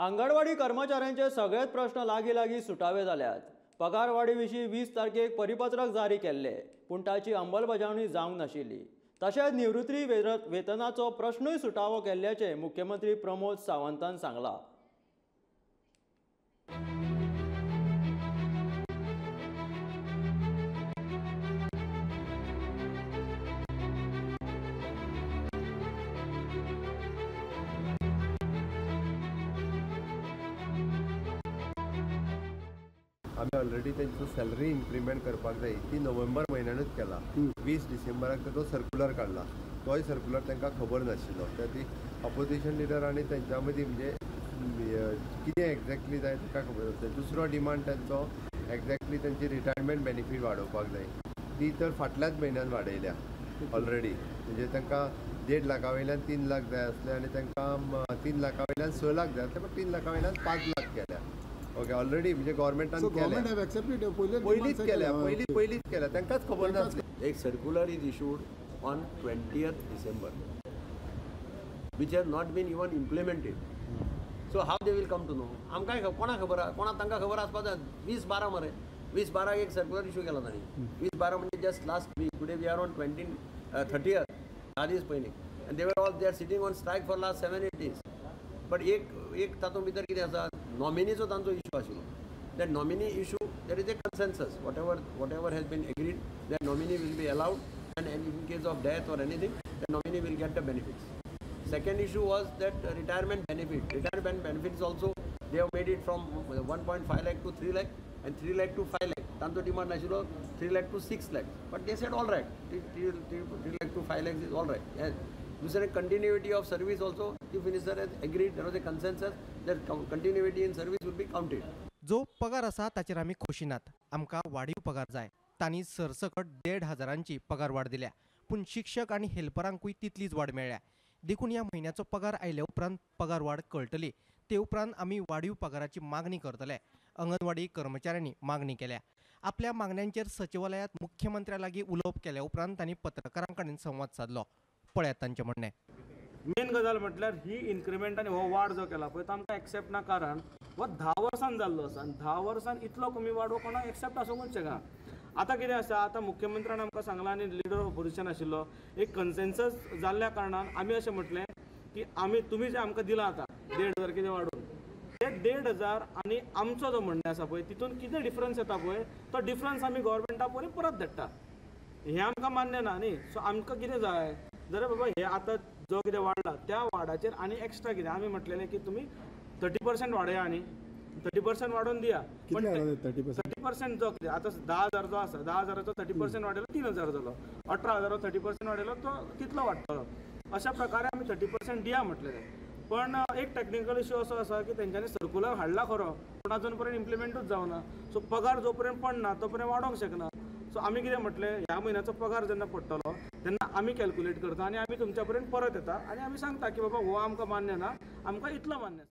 अंगणवाडी कर्मचाऱ्यांचे सगळेच प्रश्न लागीं लागीं सुटावे जाल्यात. पगारवाडी विशीं 20 तारखेक परिपत्रक जारी केल्ले, पूण ताची अंमलबजावणी जावंक नाशिल्ली. तशेंच निवृत्ती वेतनाचो प्रश्नूय सुटावो केल्ल्याचें मुख्यमंत्री प्रमोद सावंतान सांगलां. आमी ऑलरेडी तांचो सॅलरी इन्क्रिमेंट करपाक जाय ती नोव्हेंबर म्हयन्यानूच केला. 20 डिसेंबराक तो सर्कुलर काडला, तोय सर्कुलर तांकां खबर नाशिल्लो. त्या ती ऑपोजिशन लिडर आनी तांच्या मदीं म्हणजे कितें एक्झॅक्टली जाय तांकां खबर नासलें. दुसरो डिमांड तांचो एक्झॅक्टली तांची रिटायरमेंट बेनिफीट वाडोवपाक जाय, ती तर फाटल्याच म्हयन्यान वाडयल्या ऑलरेडी. म्हणजे तांकां 1.5 लाखा वयल्यान 3 लाख जाय आसले आनी तांकां 3 लाखा वयल्यान 6 लाख जाय आसले, पण 3 लाखा वयल्यान 5 लाख केल्या. ओके, ऑलरेडी म्हणजे गव्हर्मेंटान पयलींच केल्या, पयलींच केल्या, तांकांच खबर नासली. एक circular is issued on 20th December which has not been even implemented. So how they will come to know? आमकांय कोणाक खबर आसा, कोणाक तांकां खबर आसपाक जाय. 20/12 मरे, 20/12 एक सर्कुलर इशू केला तांणी. 20/12 म्हणजे just last week. Today we are on 30th, 10 दीस पयलीं. And they were all they are sitting on strike for last 7-8 days. But एक तातूंत भितर कितें आसा, नॉमिनीचो तांचो इशू आशिल्लो. That nominee issue there is a consensus, whatever has been agreed that nominee will be allowed and in case of death or anything the nominee will get the benefits. Second issue was that retirement benefit. Retirement benefits also they have made it from 1.5 lakh to 3 lakh and 3 lakh to 5 lakh. तांचो demand आशिल्लो 3 lakh to 6 lakh, but they said all right, 3 lakh to 5 lakhs is all right. दुसरें continuity of service also chief minister has agreed, there was a consensus that continuity in service will be counted. जो पगार आसा ताचेर आमी खोशी नात, आमकां वाडीव पगार जाय. तांणी सरसकट 1,500 पगार वाड दिल्या, पूण शिक्षक आनी हेल्परांकूय तितलीच वाड मेळ्ळ्या. देखून ह्या म्हयन्याचो पगार आयल्या उपरांत पगार वाड कळटली, ते उपरांत आमी वाडीव पगाराची मागणी करतले. अंगणवाडी कर्मचाऱ्यांनी मागणी केल्या. आपल्या मागण्यांचेर सचिवालयांत मुख्यमंत्र्या लागीं उलोवप केल्या उपरांत तांणी पत्रकारां कडेन संवाद सादलो. पळयात तांचें म्हणणें. मेन गजाल म्हटल्यार ही इन्क्रिमेंट आनी हो वाड जो केला पळय तो आमकां एक्सेप्ट ना, कारण हो 10 वर्सान जाल्लो आसा आनी 10 वर्सान इतलो कमी वाड हो कोणाक एक्सेप्ट आसूंकूच शकना. आतां कितें आसा, आतां मुख्यमंत्र्यान आमकां सांगलां आनी लिडर ऑफ ऑपोजिशन आशिल्लो एक कन्सेन्सस जाल्ल्या कारणान आमी अशें म्हटलें की आमी तुमी जें आमकां दिलां आतां 1,500 कितें वाडोवन, ते 1,500 आनी आमचो जो म्हणणें आसा पळय तितून कितें डिफरन्स येता पळय तो डिफरन्स आमी गव्हर्मेंटा पळय परत धाडटा. हें आमकां मान्य ना न्ही. सो आमकां कितें जाय जाल्यार बाबा हे आतां जो कितें वाडला त्या वाडाचेर आनी एक्स्ट्रा कितें आमी म्हटलेलें की तुमी 30% वाडया आनी 30% वाडोवन दिया. पण 30% जो कितें आतां 10,000 जो आसा 10,000चो 30% वाडयलो 3,000 जालो, 18,000 30% वाडयलो तो कितलो वाडटलो. अशा प्रकारे आमी 30% दिया म्हटलेलें. पण एक टॅक्निकल इश्यू असो आसा की तेंच्यांनी सर्कुलर हाडला खरो, पूण अजून पर्यंत इम्प्लिमेंटूच जावना. सो पगार जो पर्यंत पडना तो पर्यंत वाडोवंक शकना. सो आमी कितें म्हटलें, ह्या म्हयन्याचो पगार जेन्ना पडटलो तेन्ना आमी कॅल्क्युलेट करता आनी आमी तुमच्या पर्यंत परत येता आनी आमी सांगता की बाबा हो आमकां मान्य ना, आमकां इतलो मान्य.